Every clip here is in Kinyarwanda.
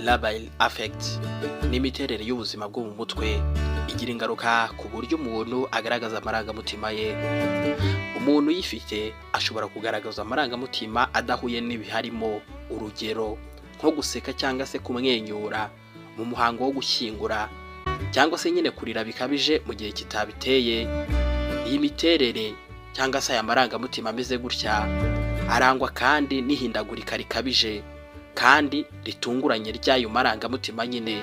Labile affect ni imiterere y'ubuzima bwo mu mutwe igira ingaruka ku buryo umuntu agaragaza amarangamutima ye. Umuntu uyifite ashobora kugaragaza amarangamutima adahuye n'ibiharimo, urugero nko guseka cyangwa se kumwenyura mu muhango wo gushyingura, cyangwa se nyine kurira bikabije mu gihe kitabiteye. Iyi miterere cyangwa se aya marangamutima ameze gutya arangwa kandi n'ihindagurika rikabije kandi ritunguranye ry'ayo marangamutima nyine.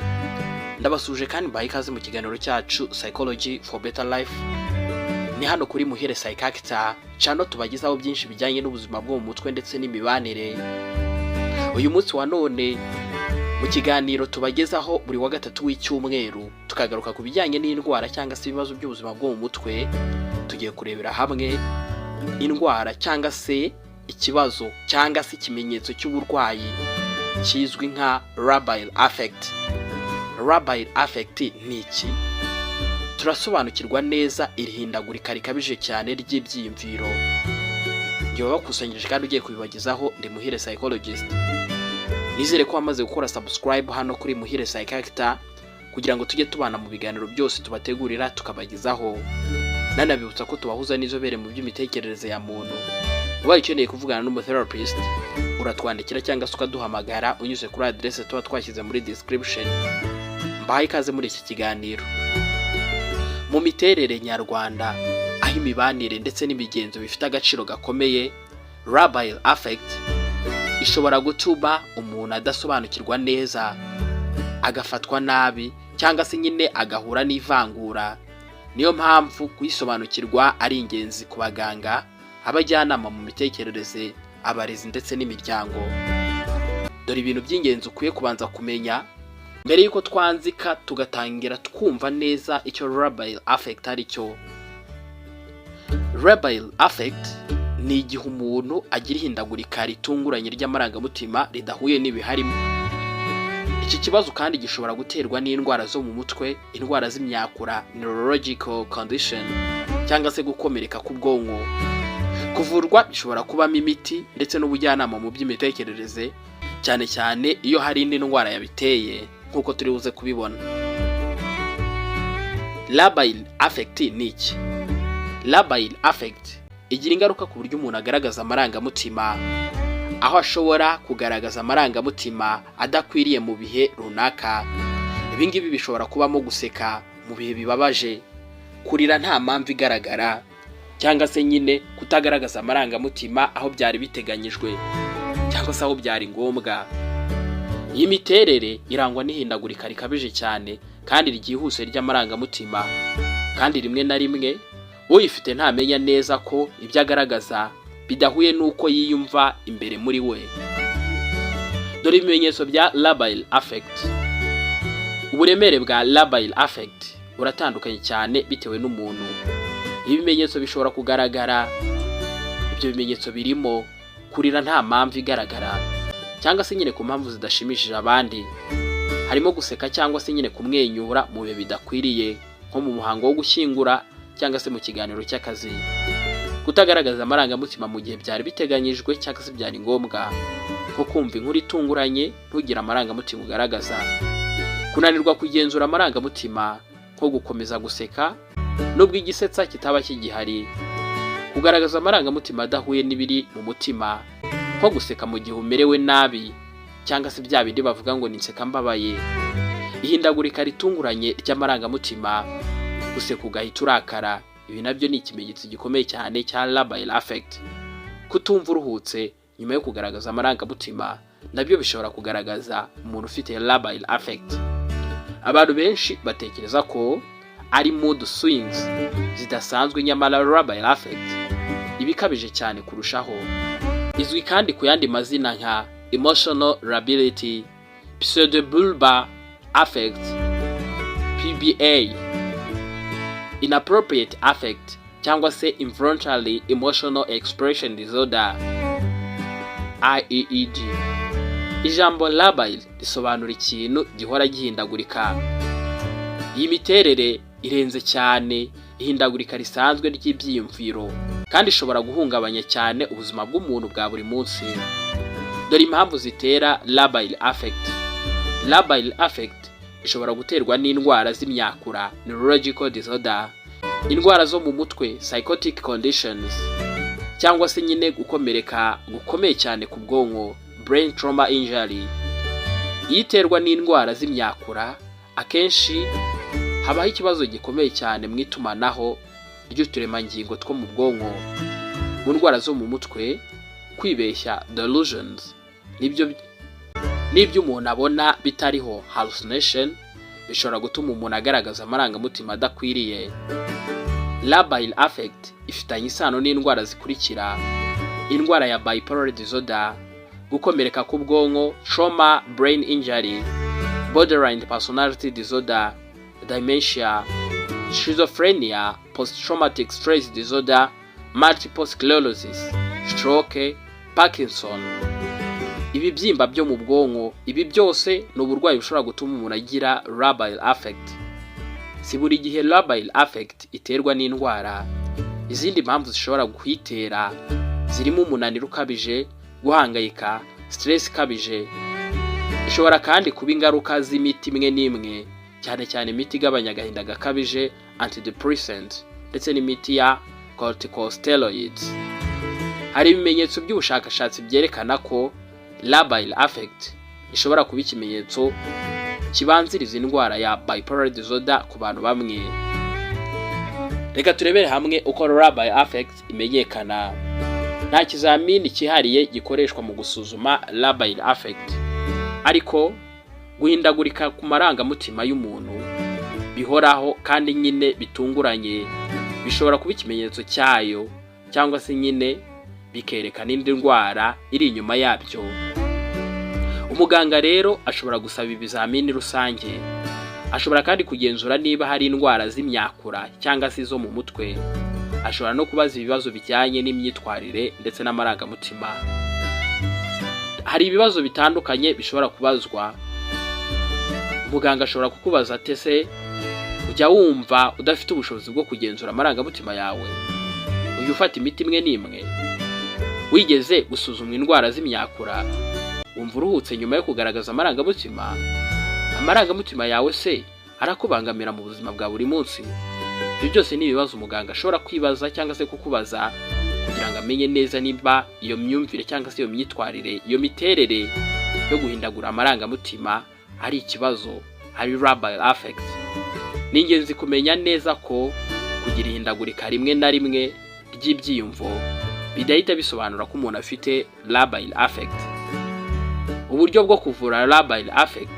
Ndabasuhuje kandi mbahaye ikaze mu kiganiro cyacu Psychology for Better Life. Ni hano kuri Muhire Psychactor channel, tubagezaho byinshi bijyanye n'ubuzima bwo mu mutwe ndetse n'imibanire. Uyu munsi wa none, mu kiganiro tubagezaho buri wa gatatu w'icyumweru, tukagaruka ku bijyanye n'indwara cyangwa se ibibazo by'ubuzima bwo mu mutwe, tugiye kurebera hamwe indwara cyangwa se ikibazo cyangwa se ikimenyetso cy'uburwayi kizwi nka labile affect. Labile affect ni iki? Turasobanukirwa neza iri hindagurika rikabije cyane ry'ibyiyumviro. Njye wabakusanyirije kandi ugiye kubibagezaho ndi Muhire Psychologist. Nizere ko wamaze gukora subscribe hano kuri Muhire Psychactor kugira ngo tujye tubana mu biganiro byose tubategurira tukabagezaho. Nanabibutsa ko tubahuza n'inzobere mu by'imitekerereze ya muntu. Ubaye ukeneye kuvugana n'umutherapist, uratwandikira cyangwa se ukaduhamagara unyuze kuri adresse tuba twashyize muri description. Mbahaye ikaze muri iki kiganiro. Mu miterere nyarwanda, aho imibanire ndetse n'imigenzo bifite agaciro gakomeye, labile affect ishobora gutuma umuntu adasobanukirwa neza, agafatwa nabi cyangwa se nyine agahura n'ivangura. Niyo mpamvu kuyisobanukirwa ari ingenzi ku baganga, abajyanama mu mitekerereze, abarezi ndetse n'imiryango. Dore ibintu by'ingenzi ukwiye kubanza kumenya mbere y'uko twanzika tugatangira twumva neza icyo labile affect ari cyo. Labile affect ni igihe umuntu agira ihindagurika ritunguranye ry'amarangamutima ridahuye n'ibiharimo. Iki kibazo kandi gishobora guterwa n'indwara zo mu mutwe, indwara z'imyakura, neurological condition, cyangwa se gukomereka k'ubwonko. Kuvurwa bishobora kubamo imiti ndetse n'ubujyanama mu by'imitekerereze, cyane cyane iyo hari indi ndwara yabiteye, nk'uko turi buze kubibona. Labile affect ni iki? Labile affect igira ingaruka ku buryo umuntu agaragaza amarangamutima, aho ashobora kugaragaza amarangamutima adakwiriye mu bihe runaka. Ibi ngibi bishobora kubamo guseka mu bihe bibabaje, kurira nta mpamvu igaragara, cyangwa se nyine kutagaragaza amarangamutima aho byari biteganyijwe cyangwa se aho byari ngombwa. Iyi miterere irangwa n'ihindagurika rikabije cyane kandi ryihuse ry'amarangamutima, kandi rimwe na rimwe uyifite ntamenya neza ko ibyo agaragaza bidahuye n'uko yiyumva imbere muri we. Dore ibimenyetso bya labile affect. Uburemere bwa labile affect buratandukanye cyane bitewe n'umuntu. Ibimenyetso bishobora kugaragara, ibyo bimenyetso birimo kurira nta mpamvu igaragara cyangwa se nyine ku mpamvu zidashimishije abandi, harimo guseka cyangwa se nyine kumwenyura mu bihe bidakwiriye, nko mu muhango wo gushyingura cyangwa se mu kiganiro cy'akazi, kutagaragaza amarangamutima mu gihe byari biteganyijwe cyangwa se byari ngombwa, nko kumva inkuru itunguranye ntugire amarangamutima ugaragaza, kunanirwa kugenzura amarangamutima, nko gukomeza guseka nubwo igisetsa kitaba kigihari, kugaragaza amarangamutima adahuye n'ibiri mu mutima, nko guseka mu gihe umerewe nabi, cyangwa se bya bindi bavuga ngo ni nseka mbabaye, ihindagurika ritunguranye ry'amarangamutima, guseka ugahita urakara. Ibi nabyo ni ikimenyetso gikomeye cyane cya labile affect. Kutumva uruhutse nyuma yo kugaragaza amarangamutima nabyo bishobora kugaragaza umuntu ufite labile affect. Abantu benshi batekereza ko ari mood swings zidasanzwe, nyamara labile affect iba ikabije cyane kurushaho. Izwi kandi ku yandi mazina nka emotional lability, pseudobulbar affect, PBA, inappropriate affect, cyangwa se involuntary emotional expression disorder, IEED. Ijambo labile risobanura ikintu gihora gihindagurika. Iyi miterere irenze cyane ihindagurika risanzwe ry'ibyiyumviro kandi ishobora guhungabanya cyane ubuzima bw'umuntu bwa buri munsi. Dore impamvu zitera labile affect. Labile affect ishobora guterwa n'indwara z'imyakura, neurological disorder, indwara zo mu mutwe, psychotic conditions, cyangwa se nyine gukomereka gukomeye cyane ku bwonko, brain trauma injury. Iyo iterwa n'indwara z'imyakura, akenshi habaho ikibazo gikomeye cyane mu itumanaho ry'uturemangingo two mu bwonko. Mu ndwara zo mu mutwe, kwibeshya, delusions, nibyo n'ibyo umuntu abona bitariho, hallucination, bishobora gutuma umuntu agaragaza amarangamutima adakwiriye. Labile affect ifitanye isano n'indwara zikurikira: indwara ya bipolar disorder, gukomereka k'ubwonko, trauma brain injury, borderline personality disorder, dementia, schizophrenia, post traumatic stress disorder, multiple sclerosis, stroke, Parkinson, ibibyimba byo mu bwonko. Ibi byose ni uburwayi bushobora gutuma umuntu agira labile affect. Si buri gihe labile affect iterwa n'indwara. Izindi mpamvu zishobora kuyitera zirimo umunaniro ukabije, guhangayika, stress ikabije. Ishobora kandi kuba ingaruka z'imiti imwe n'imwe, cyane cyane imiti igabanya agahinda gakabije, antidepressant, ndetse n'imiti ya corticosteroids. Hari ibimenyetso by'ubushakashatsi byerekana ko labile affect ishobora kuba ikimenyetso kibanziriza indwara ya bipolar disorder ku bantu bamwe. Reka turebere hamwe uko labile affect imenyekana. Nta kizamini cyihariye gikoreshwa mu gusuzuma labile affect, ariko guhindagurika ku marangamutima y'umuntu bihoraho kandi nyine bitunguranye bishobora kuba ikimenyetso cyayo, cyangwa se nyine bikerekana indi ndwara iri inyuma yabyo. Umuganga rero ashobora gusaba ibizamini rusange. Ashobora kandi kugenzura niba hari indwara z'imyakura cyangwa se izo mu mutwe. Ashobora no kubaza ibibazo bijyanye n'imyitwarire ndetse n'amarangamutima. Hari ibibazo bitandukanye bishobora kubazwa. Umuganga ashobora kukubaza ati: "Ese ujya wumva udafite ubushobozi bwo kugenzura amarangamutima yawe? Ujya ufata imiti imwe n'imwe? Wigeze gusuzumwa indwara z'imyakura? Wumva uruhutse nyuma yo kugaragaza amarangamutima? Amarangamutima yawe se arakubangamira mu buzima bwa buri munsi?" Ibyo byose ni ibibazo umuganga ashobora kwibaza cyangwa se kukubaza kugira ngo amenye neza niba iyo myumvire cyangwa se iyo myitwarire, iyo miterere yo guhindagura amarangamutima ari ikibazo, ari labile affect. Ni ingenzi kumenya neza ko kugira ihindagurika rimwe na rimwe ry'ibyiyumvo bidahita bisobanura ko umuntu afite labile affect. Uburyo bwo kuvura labile affect.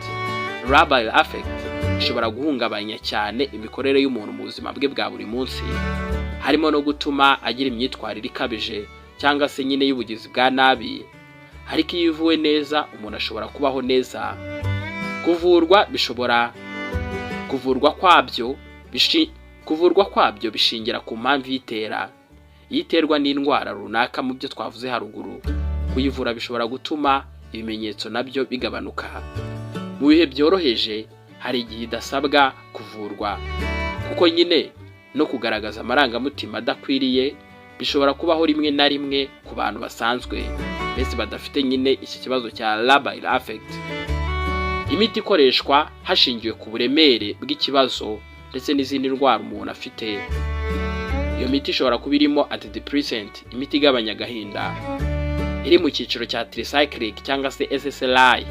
Labile affect ishobora guhungabanya cyane imikorere y'umuntu mu buzima bwe bwa buri munsi, harimo no gutuma agira imyitwarire ikabije cyangwa se nyine y'ubugizi bwa nabi. Ariko iyo ivuwe neza, umuntu ashobora kubaho neza. Kuvurwa bishobora kuvurwa kwabyo bishingira ku mpamvu iyitera. Iyo iterwa n'indwara runaka mu byo twavuze haruguru, kuyivura bishobora gutuma ibimenyetso nabyo bigabanuka. Mu bihe byoroheje, hari igihe idasabwa kuvurwa, kuko nyine no kugaragaza amarangamutima adakwiriye bishobora kubaho rimwe na rimwe ku bantu basanzwe, mbese badafite nyine iki kibazo cya labile affect. Imiti ikoreshwa hashingiwe ku buremere bw'ikibazo ndetse n'izindi ndwara umuntu afite. Iyo miti ishobora kuba irimo antidepressant, imiti igabanya agahinda iri mu cyiciro cya tricyclic cyangwa se SSRI.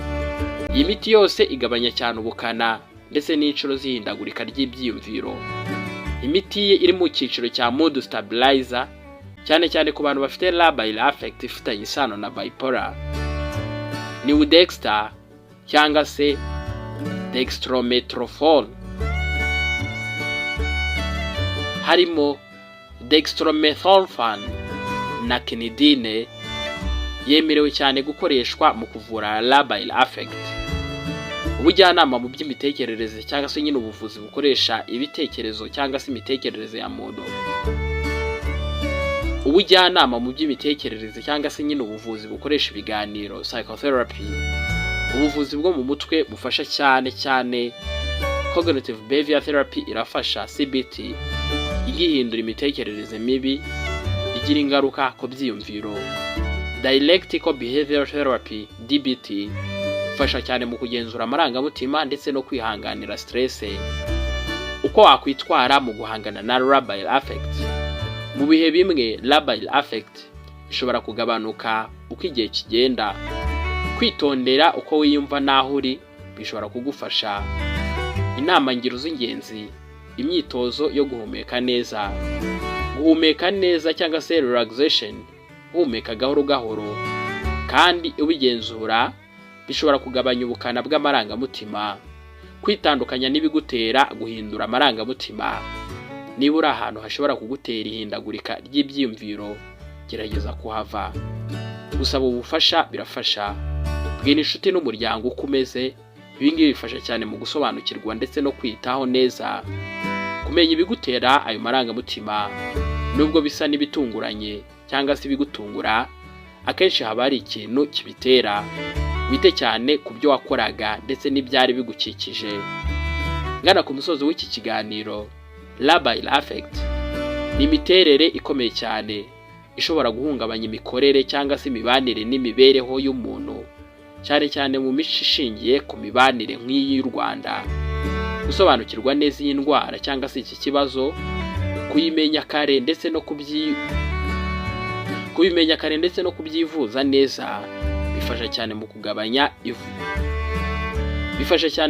Iyi miti yose igabanya cyane ubukana ndetse n'inshuro z'ihindagurika ry'ibyiyumviro. Imiti ye iri mu cyiciro cya mood stabilizer, cyane cyane ku bantu bafite labile affect ifitanye isano na bipolar, ni Nuedexta cyangwa se dextromethorphan. Harimo dextromethorphan na quinidine, yemerewe cyane gukoreshwa mu kuvura labile affect. Ubujyanama mu by'imitekerereze cyangwa se nyine ubuvuzi bukoresha ibitekerezo cyangwa se imitekerereze ya muntu. Ubujyanama mu by'imitekerereze cyangwa se nyine ubuvuzi bukoresha ibiganiro, psychotherapy. Ubuvuzi bwo mu mutwe bufasha cyane cyane cognitive behavior therapy irafasha, CBT, igihindura imitekerereze mibi igira ingaruka ku byiyumviro. Dialectical behavior therapy, DBT. Ifasha cyane mu kugenzura amarangamutima ndetse no kwihanganira stress. Uko wakwitwara mu guhangana na labile affect: mu bihe bimwe, labile affect ishobora kugabanuka uko igihe kigenda. Kwitondera uko wiyumva n'aho uri bishobora kugufasha. Inama ngiro z'ingenzi: imyitozo yo guhumeka neza. Guhumeka neza cyangwa se relaxation, uhumeka gahoro gahoro kandi ubigenzura, bishobora kugabanya ubukana bw'amarangamutima. Kwitandukanya n'ibigutera guhindura amarangamutima: niba uri ahantu hashobora kugutera ihindagurika ry'ibyiyumviro, gerageza kuhava. Gusaba ubufasha birafasha. Bwira inshuti n'umuryango uko umeze. Ibi ngibi bifasha cyane mu gusobanukirwa ndetse no kwitaho neza. Kumenya ibigutera ayo marangamutima: nubwo bisa n'ibitunguranye cyangwa se ibigutungura, akenshi haba hari ikintu kibitera. Wite cyane ku byo wakoraga ndetse n'ibyari bigukikije. Ngana ku musozo w'iki kiganiro, labile affect ni imiterere ikomeye cyane ishobora guhungabanya imikorere cyangwa se imibanire n'imibereho y'umuntu, cyane cyane mu mico ishingiye ku mibanire nk'iyi y'u Rwanda. Gusobanukirwa neza iyi ndwara cyangwa se iki kibazo, kubimenya kare ndetse no kubyivuza neza bifasha cyane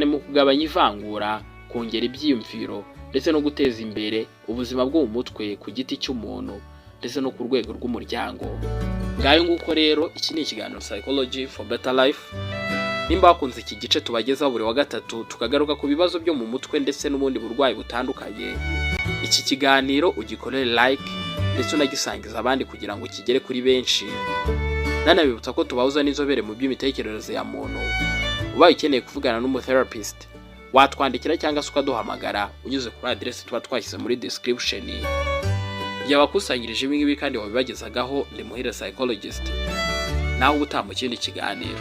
mu kugabanya ivangura, kongera ibyiyumviro ndetse no guteza imbere ubuzima bwo mu mutwe ku giti cy'umuntu ndetse no ku rwego rw'umuryango. Ngayo nguko rero, iki ni ikiganiro Psychology for Better Life. Nimba wakunze iki gice tubagezaho buri wa gatatu, tukagaruka ku bibazo byo mu mutwe ndetse n'ubundi burwayi butandukanye, iki kiganiro ugikorere like ndetse unagisangiza abandi kugira ngo kigere kuri benshi. Nanabibutsa ko tubahuza n'inzobere mu by'imitekerereze ya muntu. Ubaye ukeneye kuvugana n'umutherapist, watwandikira cyangwa se ukaduhamagara unyuze kuri aderesi tuba twashyize muri description. Yabakusanyirije ibi ngibi kandi wabibagezagaho ndi Muhire Psychologist. Nawe ubutaha mu kindi kiganiro.